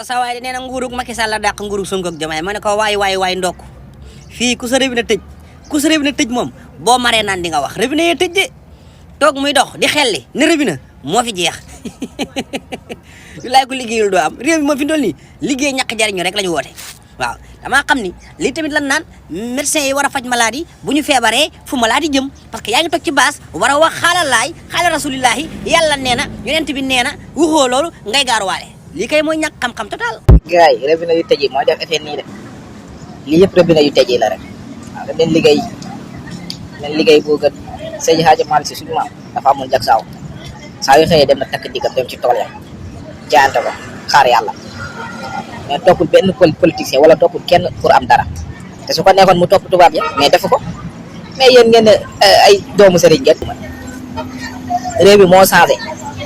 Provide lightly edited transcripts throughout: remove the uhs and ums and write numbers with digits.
sa waay nee na nguurug Macky Sall la dàq nguurug Sonko ak Diomaye ma ne ko waay ndokk fii ku sa robinet tëj moom boo maree naan di nga wax robinet yee tëj de toog muy dox di xelli ne robinet moo fi jeex laay ko liggéeyul doo am réew mi moom fi dool nii liggéey ñàkk jariñu rek la ñu woote waaw damaa xam ni lii tamit lan naan médecin yi war a faj maladie bu ñu feebaree fu maladie jëm parce que yaa ngi toog ci baas war a wax xaala rasulillahi yàlla nee na yonent bi nee na waxoo loolu ngay gaaruwaale lii kay mooy ñàkk xam-xam total. gars yi robinet yu tëj yi moo def effet nii de lii yëpp robinet yu tëj yi la rek waaw dañ leen liggéey boo gën Seydi Hadji Malick Sy suñu maam dafa amoon jak saa yu xëyee dem na takk diggam dem ci tool ya jaayante ko xaar yàlla mais toppul benn politicien wala toppul kenn pour am dara te su ko nekkoon mu topp tubaab ya mais defu ko mais yéen ngeen ne ay doomu sëriñ ngeen réew bi moo changé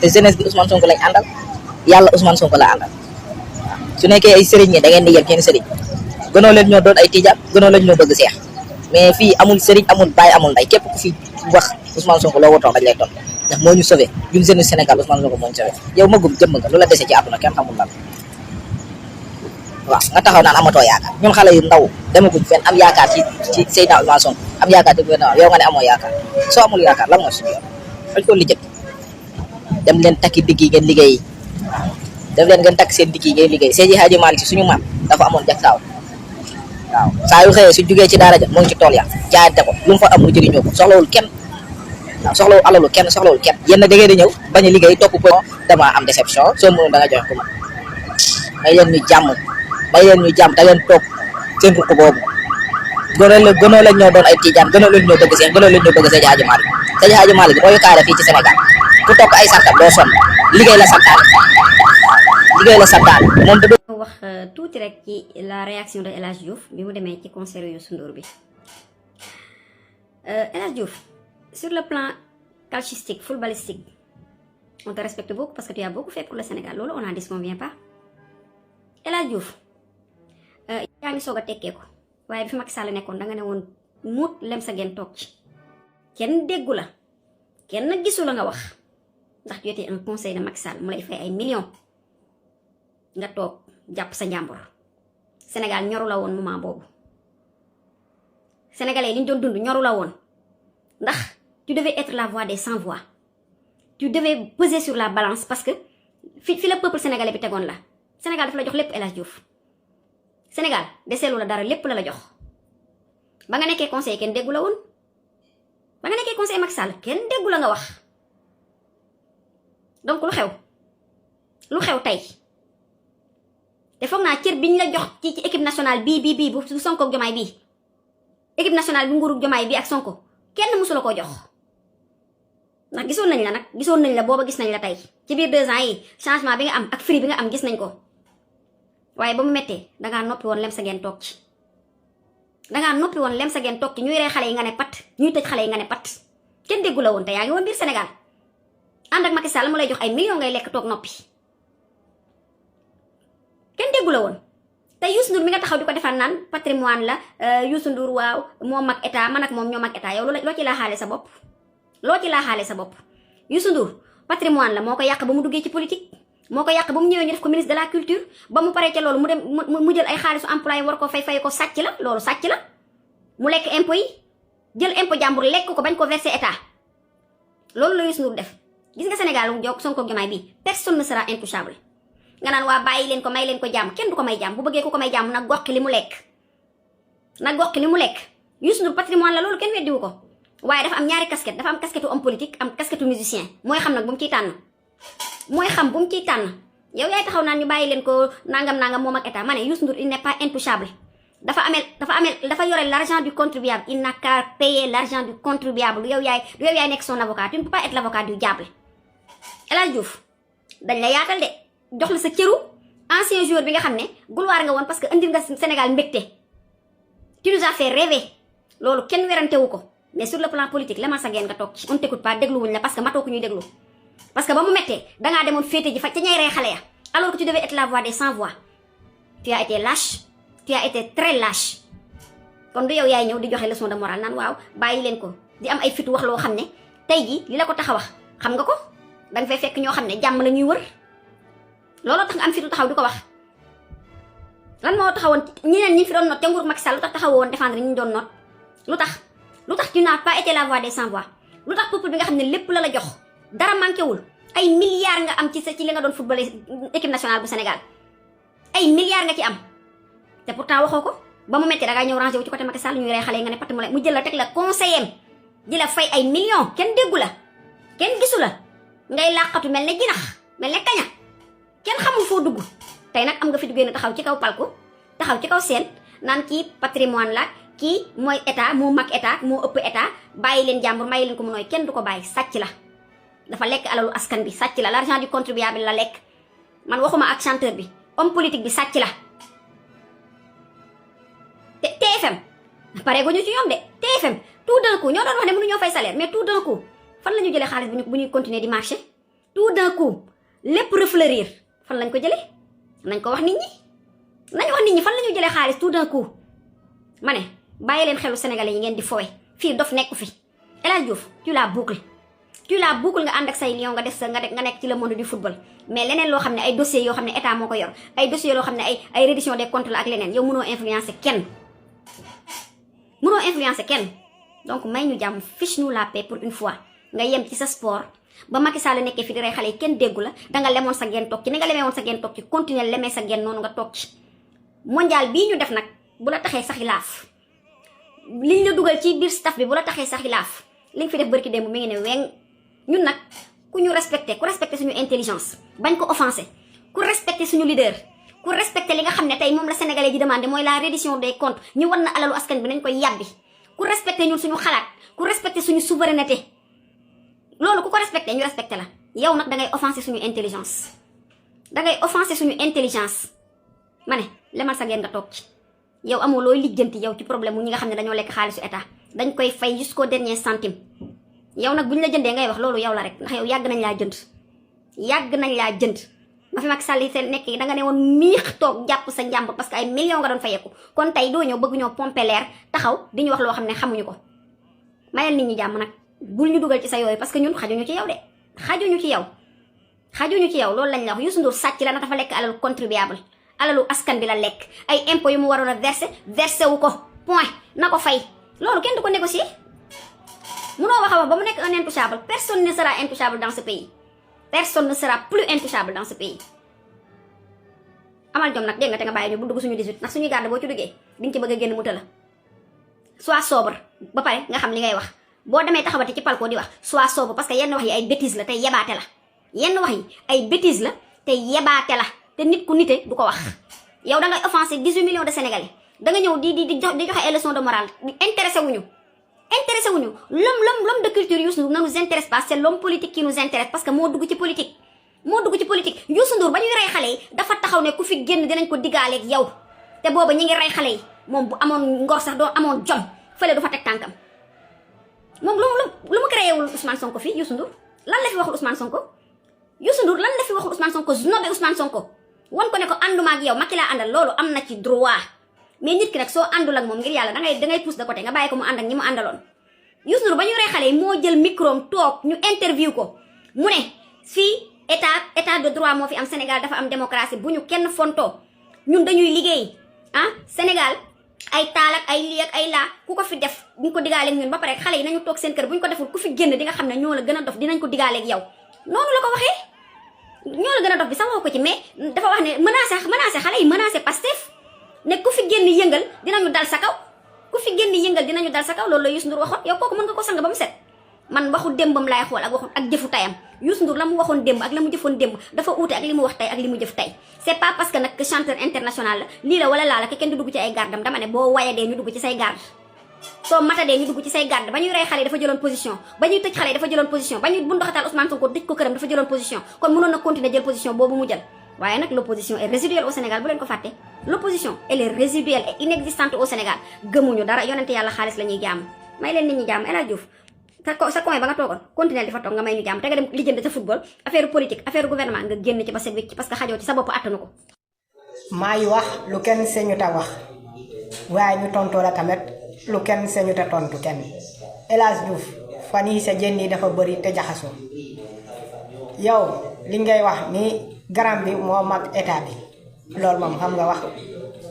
te jeunesse bi Ousmane Sonko lañ àndal yàlla Ousmane Sonko la àndal su nekkee ay sëriñ ngeen da ngeen di yem kenn sëriñ gënoo leen ñoo doon ay tijaan gënoo leen ñoo bëgg seex mais fii amul sëriñ amul baay amul nday képp ku fi wax Ousmane Sonko loo wotoo dañ lay toll ndax moo ñu sauvé ñun jeune Sénégal Ousmane Sonko moo ñu sauvé yow magum jëmm nga lu la dese ci àdduna kenn xamul lan waaw nga taxaw naan amatoo yaakaar ñun xale yu ndaw demaguñ fenn am yaakaar ci Seydina Ousmane Sonko am yaakaar ci gouvernement yow nga ne amoo yaakaar soo amul yaakaar lan mooy suñu yoon dañ ko lijjët dem leen takki digg yi ngeen liggéey dem leen ngeen takk seen digg yi ngeen liggéey Seydi Hadji Malick Sy suñu maam dafa amoon jagsaaw waaw saa yu xëyee su jugee ci daara ja moo ngi ci tool ya jaayante ko lu mu fa am mu jëriñoo ko soxlawul kenn waaw soxlawul alalu kenn soxlawul kenn yéen da ngeen di ñëw bañ a liggéey topp ko dama am déception soo mënoon da nga joxe ko man may leen ñu jàmm da ngeen toog seen ruq boobu gënoo leen ñoo doon ay tijaan gënoo leen ñoo bëgg seen gënoo leen ñoo bëgg Seydi Hadji Malick Seydi Hadji Malick mooy kaare fii ci Sénégal ku topp ay sartam doo sonn liggéey la santaane moom da wax tuuti rek ci la réaction de El Hadj Diouf bi mu demee ci concert Youssou Ndour bi El Hadj Diouf sur le plan calcistique footballistique on te respecte beaucoup parce que tu as beaucoup fait pour le Sénégal loolu on n'en disconvient pas El Hadj Diouf yaa ngi soog a tekkee ko waaye bi fi Macky Sall nekkoon da nga ne woon muut lem sa gen toog ci kenn déggu la kenn gisu la nga wax ndax tu étais un conseil de Macky Sall mu lay fay ay millions nga toog jàpp sa njàmbur Sénégal ñoru la woon moment boobu sénégalais li ñu doon dund ñoru la woon ndax tu devais être la voix des sans voix tu devais peser sur la balance parce que fi la peuple sénégalais bi tegoon la Sénégal dafa la jox lépp El Hadj Diouf Sénégal deseelu la dara lépp la jox ba nga nekkee conseil kenn déggu la woon ba nga nekkee conseil Macky Sall kenn déggu la nga wax donc lu xew tey te foog naa cër biñ la jox ci équipe nationale bii bu Sonko ak Diomaye bii équipe nationale bi nguurug Diomaye bii ak Sonko kenn mësu la koo jox ndax gisoon nañ la booba gis nañ la tey ci biir 2 ans yi changement bi nga am ak free bi nga am gis nañ ko waaye ba mu méttee dangaa noppi woon lem sa geen toog ci ñuy rey xale yi nga ne pat ñuy tëj xale yi nga ne pat kenn déggu la woon te yaa ngi woon biir Sénégal ànd ak Macky Sall mu lay jox ay millions ngay lekk toog noppi kenn déggu la woon te Youssou Ndour mi nga taxaw di ko defar naan patrimoine la Youssou Ndour waaw moom ak état man ak moom ñoom ak état yow loo ci laaxaale sa bopp Youssou Ndour patrimoine la moo ko yàq ba mu duggee ci politique moo ko yàq ba mu ñëwee ñu def ko ministre de la culture ba mu paree ca loolu mu dem mu jël ay xaalisu employé war ko fay ko sàcc la loolu sàcc la mu lekk impôt yi jël impôt jàmbur lekk ko bañ ko verser état loolu la Youssou Ndour def gis nga Sénégal Sonko ak Diomaye bi personne ne sera intouchable nga naan waa bàyyi leen ko may leen ko jàmm kenn du ko may jàmm bu bëggee ku ko may jàmm nag goxi li mu lekk Youssou Ndour patrimoine la loolu kenn weddiwu ko waaye dafa am ñaari casquette dafa am casquette homme politique am casquette musicien mooy xam nag bu mu ciy tànn yow yaay taxaw naan ñu bàyyi leen ko nangam moom ak état ma ne Youssou Ndour il n'est pas intouchable dafa yore l'argent du contribuable il n'a qu'à payer l'argent du contribuable du yow yaay nekk son avocat tu ne peux pas être l'avocat du diable El Hadj Diouf dañ la yaatal de jox la sa cëru ancien joueur bi nga xam ne gloire nga woon parce que indil nga Sénégal mbégte tu nous as fait rêver loolu kenn werantewu ko mais sur le plan politique la ma sa ngeen nga toog ci on t'écoute pas dégluwuñ la parce que matoo ko ñuy déglu parce que ba mu méttee dangaa demoon féete ji fa ca ñay rey xale ya alors que tu devais être la voix des sans voix tu as été lâche tu as été très lâche kon du yow yaay ñëw di joxe leçon de morale naan waaw bàyyi leen ko di am ay fitu wax loo xam ne tey jii li la ko tax a wax xam nga ko danga fay fekk ñoo xam ne jàmm la ñuy wër looloo tax nga am fitu taxaw di ko wax lan moo taxawoon ñeneen ñi fi doon noot te nguur Macky Sall lu tax taxawoon défendre ñi ñu doon noot lu tax tu n'as pas été la voix des sans voix lu tax peuple bi nga xam ne lépp la jox dara manqué wul ay milliards nga am ci li nga doon football équipe nationale bu Sénégal ay milliards nga ci am te pourtant waxoo ko ba mu metti da ngaa ñëw rangé wu ci côté Macky Sall ñuy rey xale yi nga ne patt mu jël la teg la conseiller di la fay ay millions kenn déggu la kenn gisu la ngay làqatu mel ne jinax mel ne kaña kenn xamul foo dugg tey nag am nga fi duggee ne taxaw ci kaw palku taxaw ci kaw seen naan kii patrimoine la kii mooy état moo mag état moo ëpp état bàyyi leen jàmbur bàyyi leen ko mu nooy kenn du ko bàyyi sàcc la dafa lekk alalu askan bi sàcc la l'argent du contribuable la lekk man waxuma ak chanteur bi homme politique bi sàcc la te TFM pare gu ñu ci ñoom de TFM tout d'un coup ñoo doon wax ne mënuñoo fay salaire mais tout d'un coup fan la ñu jëlee xaalis bu ñuy continuer di marché tout d'un coup lépp refleurir fan lañ ko jëlee nañ ko wax nit ñi fan la ñu jëlee xaalis tout d'un coup ma ne bàyyi leen xelu sénégalais yi ngeen di fowe fii dof nekku fi El Hadj Diouf tu la boucle nga ànd ak say lion nga def sa nga nekk ci le monde du football mais leneen loo xam ne ay dossiers yoo xam ne état moo ko yor ay dossiers yoo xam ne ay reddition des comptes la ak leneen yow mënoo influencer kenn donc may ñu jàmm fiche nous la paix pour une fois nga yem ci sa sport ba Macky Sall nekkee fi di rey xale yi kenn déggu la danga lemoon sa genn toog ci ni nga lemee woon sa genn toog ci continuer lemee sa genn noonu nga toog ci mondial bii ñu def nag bu la taxee saxi laaf liñ la dugal ci biir staff bi bu la taxee saxi laaf li nga fi def bërki démb mi ngi ne weng ñun nag ku respecté suñu intelligence bañ ko offensé ku respecté suñu leader ku respecté li nga xam ne tey moom la sénégalais di demandé mooy la reddition des comptes ñu war na alalu askan bi nañ koy yàbbi ku respecté ñun suñu xalaat ku respecté suñu souveraineté loolu ku ko respecté ñu respecté la yow nag dangay offensé suñu intelligence ma ne lemal sa ngeen nga toog ci yow amoo looy lijjanti yow ci problème mu ñi nga xam ne dañoo lekk xaalisu état dañ koy fay jusqu'au dernier centime yow nag bu ñu la jëndee ngay wax loolu yow la rek ndax yow yàgg nañ laa jënd ba fi Macky Sall seen nekk da nga ne woon miix toog jàpp sa njàmbur parce que ay millions nga doon fayeeku kon tey doo ñëw bëgg ñoo pomper l'air taxaw di ñu wax loo xam ne xamuñu ko mayal nit ñi jàmm nag bul ñu dugal ci sa yooyu parce que ñun xajuñu ci yow de xajuñu ci yow loolu lañ la wax Youssou Ndour sàcc la na dafa lekk alalu contribuable alalu askan bi la lekk ay impôts yu mu waroon a versé wu ko point na ko fay loolu kenn du ko négocier munoo wax ba mu nekk un intouchable personne ne sera intouchable dans ce pays personne ne sera plus intouchable dans ce pays amal jom nag dégg nga te nga bàyyi ñu bu dugg suñu 18 ndax suñuy garde boo ci duggee diñ ci bëgg a génn mu tëla sois sobre ba pare nga xam li ngay wax boo demee taxawati ci palko di wax sois sobre parce que yenn wax yi ay bêtises la te yebaate la te nit ku nite du ko wax yow da ngay offensé 18 millions de sénégalais da nga ñëw di joxe ay leçons de morale intéressé wuñu l'homme de culture Youssou Ndour ne nous intéresse pas c'est l'homme politique qui nous intéresse parce que moo dugg ci politique Youssou Ndour ba ñuy rey xale yi dafa taxaw ne ku fi génn dinañ ko diggaaleeg yow te booba ñi ngi rey xale yi moom bu amoon ngor sax doon amoon jom fële du fa teg tànkam moom lu mu créé wul Ousmane Sonko fii Youssou Ndour lan la fi waxul Ousmane Sonko nobe Ousmane Sonko won ko ne ko ànduma ak yow Macky laa àndal loolu am na ci droit mais nit ki nag soo àndul ak moom ngir yàlla dangay pousse de côté nga bàyyi ko mu ànd ak ñi mu àndaloon Youssou Ndour ba ñu rey xale yi moo jël micro toog ñu interview ko mu ne fii état de droit moo fi am Sénégal dafa am démocratie bu ñu kenn fontoo ñun dañuy liggéey Sénégal ay taal ak ay lii ak ay laa ku ko fi def bu ñu ko digaaleeg ñun ba pare xale yi nañu toog seen kër bu ñu ko deful ku fi génn di nga xam ne ñoo la gën a dof dinañ ko digaaleeg yow noonu la ko waxee ñoo la gën a dof bi sax woo ko ci mais dafa wax ne menacé xale yi menacé Pastef ne ku fi génn yëngal dinañu dal sa kaw loolu la Youssou Ndour waxoon yow kooku mën nga ko sang ba mu set man waxu démbam laay xool ak jëfu tayam Youssou Ndour la mu waxoon démb ak la mu jëfoon démb dafa uute ak li mu wax tey ak li mu jëf tey c'est pas parce que nag chanteur international la lii la wala laa la kenn du dugg ci ay gardam dama ne boo wayadee ñu dugg ci say garde soo matadee ñu dugg ci say garde ba ñuy rey xale yi dafa jëloon position ba ñuy tëj xale yi dafa jëloon position ba ñuy bundoxatal Ousmane Sonko tëj ko këram dafa jëloon position kon mënoon na continuer jël position boobu mu jël waaye nag l'opposition est résiduelle au Sénégal bu leen ko fàtte l'opposition elle est résiduelle et inexistante au Sénégal gëmuñu dara yonente yàlla xaalis la ñuy jàmm may leen nit ñi jàmm El Hadj Diouf sa coin ba nga toogoon continuer di fa toog nga may ñu jàmm te nga dem lijjanti sa football affaire politique affaire gouvernement nga génn ci ba set wicc parce que xajoo ci sa bopp attanu ko maay wax lu kenn sañu ta wax waaye ñu tontoo la tamit lu kenn sañu ta tontu kenn El Hadj Diouf fan yi sa jën yi dafa bëri te jaxasoo yow li ngay wax ni garam bi moo mag état bi loolu moom xam nga wax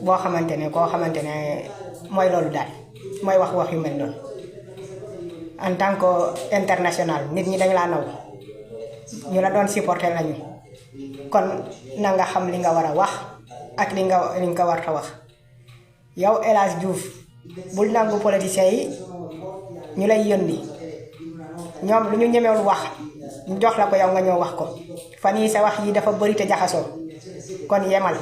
boo xamante ne koo xamante ne mooy loolu daal mooy wax yu mel noonu en tant que international nit ñi dañ laa naw ñu la doon supporter lañu kon na nga xam li nga war a wax ak li nga war a wax yow El Hadj Diouf bul nangu politiciens yi ñu lay yëndi ñoom lu ñu ñemewul wax ñu jox la ko yow nga ñëw wax ko fan yii sa wax yi dafa bëri te jaxasoo kon yemal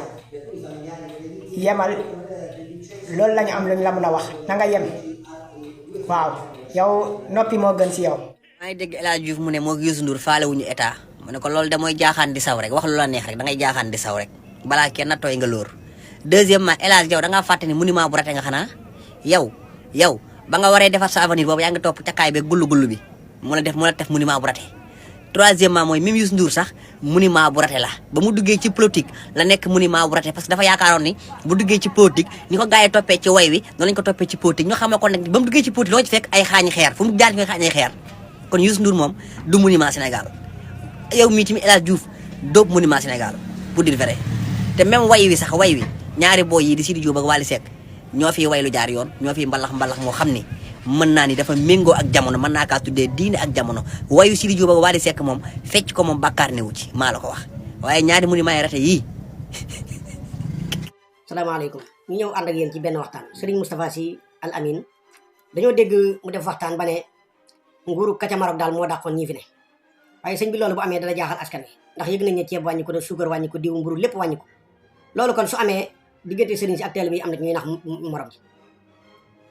loolu lañu am luñ la mën a wax na nga yem waaw yow noppi moo gën si yow. maa ngi dégg El Hadj Diouf mu ne moo Youssou Ndour faale wuñu état mu ne ko loolu de mooy jaaxaan di saw rek wax lu la neex rek da ngay jaaxaan di saw rek balaa kenn tooy nga lóor. deuxièmement El Hadj yow da ngaa fàtte ni monument bu rate nga xanaa yow ba nga waree defar sa avenir boobu yaa ngi topp cakaay beeg gullu bi mu la def monument bu rate. troisièmement mooy même Youssou Ndour sax monument bu rate la ba mu duggee ci politique la nekk monument bu rate parce que dafa yaakaaroon ni bu duggee ci politique ni ko gars yi toppee ci way wi noonu lañ ko toppee ci politique ñu xamal ko nag ba mu duggee ci politique loo ci fekk ay xaañi xeer fu mu jaar fi xaañi xeer kon Youssou Ndour moom du monument Sénégal yow mii tamit El Hadj Diouf doob monument Sénégal pour dire vrai te même way wi sax way wi ñaari boy yi di Sidi Diop ak Wally Seck ñoo fi way lu jaar yoon ñoo fi mbalax moo xam ni mën naa ni dafa méngoo ak jamono mën naa kaa tuddee diine ak jamono wayu Sidi Diop ak Wally Seck moom fecc ko moom bàkkaar newu ci maa la ko wax waaye ñaari monument yi rate yii. salaamaaleykum ñu ñëw ànd ak yéen ci benn waxtaan Serigne Moustapha Sy Al Amine dañoo dégg mu def waxtaan ba ne nguuru Kaca Maroc daal moo dàqoon ñii fi ne waaye sëñ bi loolu bu amee dana jaaxal askan wi ndax yëg nañ ne ceeb wàññi ko de suukar wàññi ko diw mburu lépp wàññi ko loolu kon su amee diggante sëriñ si ak taalibe yi am na ñuy nax morom ji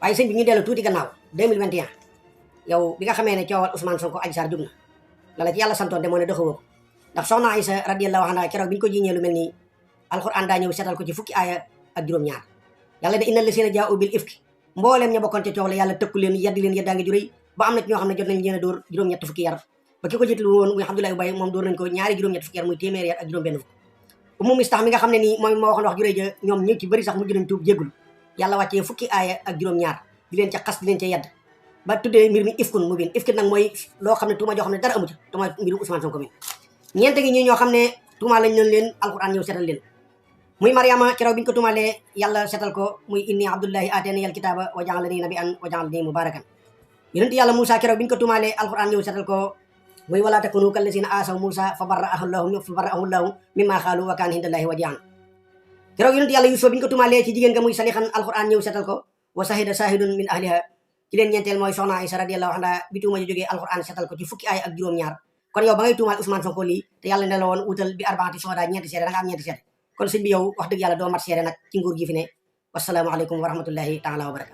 waaye sëñ bi ñu dellu tuuti gannaaw 2021 yow bi nga xamee ne coowal Ousmane Sonko Adji Sarr jug na la ci yàlla santoon de moo ne doxawoo ko ndax soxna Aïssa radiyallahu anha keroog bi ñu ko jiiñee lu mel nii alxuraan daa ñëw seetal ko ci fukki aaya ak juróom-ñaar yàlla ne innal lazina jaa'u bil ifki mbooleem ña bokkoon ca coow la yàlla tëkku leen yeddi leen yeddaange ju rëy ba am na ci ñoo xam ne jot nañ leen a dóor juróom-ñett fukki yar ba ki ko jiital woon muy Abdoulaye Baye moom dóor nañ ko ñaari juróom-ñett fukki yar muy téeméeri yar ak juróom-benn fukk Umu Mistax mi nga xam ne nii moom moo waxoon wax ju rëy ja ñoom ñu ci bëri sax mujj nañ tuub jéggul yàlla wàccee fukki aaya ak juróom-ñaar di leen ca xas di leen ca yedd ba tuddee mbir mi ifkun mu bin ifkun nag mooy loo xam ne tuuma joo xam ne dara amu ca te mooy mbirum Ousmane Sonko mi ñeent ngi ñi ñoo xam ne tuuma lañ leen alquran ñëw setal leen muy Mariama keroog bi ñu ko tuumalee yàlla setal ko muy inni abdullahi atani al kitaba wa ja'alani nabiyyan wa ja'alani mubarakan yonent yàlla Moussa keroog bi ñu ko tuumalee alquran ñëw setal ko muy wala takunu kallazina asaw Moussa fa barra'ahu llahu mimma qaalu wa kaana indallahi wajhan keroog yonent yàlla Yusuf bi ñu ko tuumalee ci jigéen nga muy salixan alquran ñëw setal ko wa sahida sahidun min ahliha ci leen ñeenteel mooy soxna Aïssa radiyallahu anha bi tuuma ji jógee alquran setal ko ci fukki aaya ak juróom-ñaar kon yow ba ngay tuumaal Ousmane Sonko lii te yàlla ne la woon wutal bi arbaati sohada ñeenti seede da nga am ñeenti seede kon sëñ bi yow wax dëgg yàlla doo mat seede nag ci nguur gi fi ne wasalaamu aleykum wa rahmatullahi taala wa barakatu